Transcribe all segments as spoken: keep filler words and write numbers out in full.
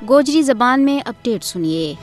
گوجری زبان میں اپڈیٹ سنیے۔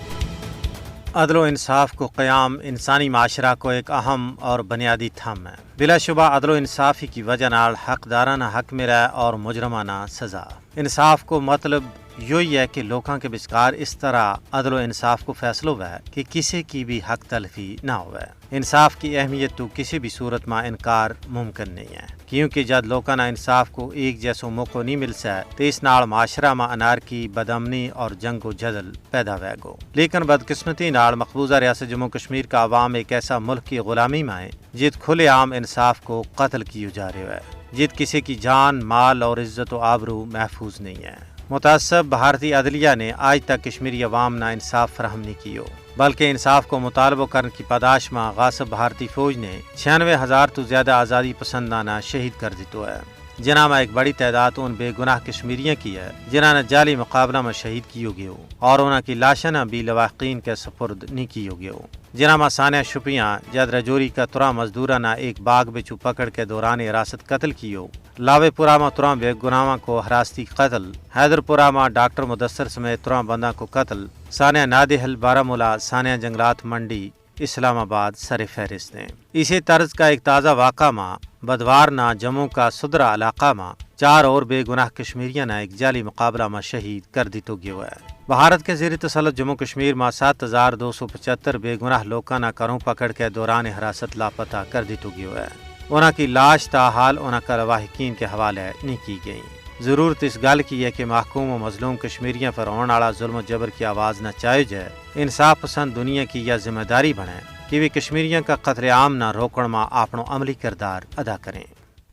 عدل و انصاف کو قیام انسانی معاشرہ کو ایک اہم اور بنیادی تھم ہے۔ بلا شبہ عدل و انصافی کی وجہ نال حقدارانہ حق میرا اور مجرمانہ سزا۔ انصاف کو مطلب یوہی ہے کہ لوکاں کے بچکار اس طرح عدل و انصاف کو فیصلو ہووے کہ کسے کی بھی حق تلفی نہ ہووے۔ انصاف کی اہمیت تو کسی بھی صورت ما انکار ممکن نہیں ہے، کیونکہ جد لوکاں نا انصاف کو ایک جیسو موقعو نہیں مل سا، تے اس نال معاشرہ ما انارکی، بدامنی اور جنگ و جدل پیدا ہووے گو۔ لیکن بدقسمتی نال مقبوضہ ریاست جموں و کشمیر کا عوام ایک ایسا ملک کی غلامی ما ہے جت کھلے عام انصاف کو قتل کیو جا رہیو ہے، جت کسے کی جان، مال اور عزت و آبرو محفوظ نہیں ہے۔ متاسب بھارتی عدلیہ نے آج تک کشمیری عوام نا انصاف فراہم نہیں کیو، بلکہ انصاف کو مطالبو کرن کی پاداش ما غاصب بھارتی فوج نے چھیانوے ہزار تو زیادہ آزادی پسنداں نا شہید کر دیتو ہے، جنہاں ما ایک بڑی تعداد ان بے گناہ کشمیریاں کی ہے جنہاں نا جعلی مقابلہ ما شہید کیو گیو، اور انہاں کی لاشاں نا بھی لواحقین کے سپرد نہیں کیو گیو۔ جنہاں ما سانحہ شپیاں جد رجوری کا تراں مزدوراں نا ایک باغ بچو پکڑ کے دوران حراست قتل کیو، لاوے پورا ما تراں بے گناہواں کو حراستی قتل، حیدر پورا ما ڈاکٹر مدثر سمیت تراں بنداں کو قتل، سانحہ نادہل، بارہ ملا، سانحہ جنگلات، منڈی اسلام آباد سر فہرست ہیں۔ اسے طرز کا ایک تازہ واقعہ ما بدوار نا جموں کا سدرا علاقہ ما چار اور بے گناہ کشمیریاں نا ایک جعلی مقابلہ ما شہید کر دیتو گیو ہے۔ بھارت کے زیر تسلط جموں کشمیر ما سات ہزار دو سو پچہتر بے گناہ لوکاں نا کروں پکڑ کے دوران حراست لاپتہ کر دیتو گیو ہے۔ انہاں کی لاش تا حال انہاں کا لواحقین کے حوالے نہیں کی گئی۔ ضرورت اس گل کی ہے کہ محکوم و مظلوم کشمیریاں پر ہون آڑا ظلم و جبر کی آواز نہ چایو جائے۔ انصاف پسند دنیا کی یا ذمہ داری بنے کہ ویہ کشمیریاں کا قتل عام نا روکن ما آپنو عملی کردار ادا کریں۔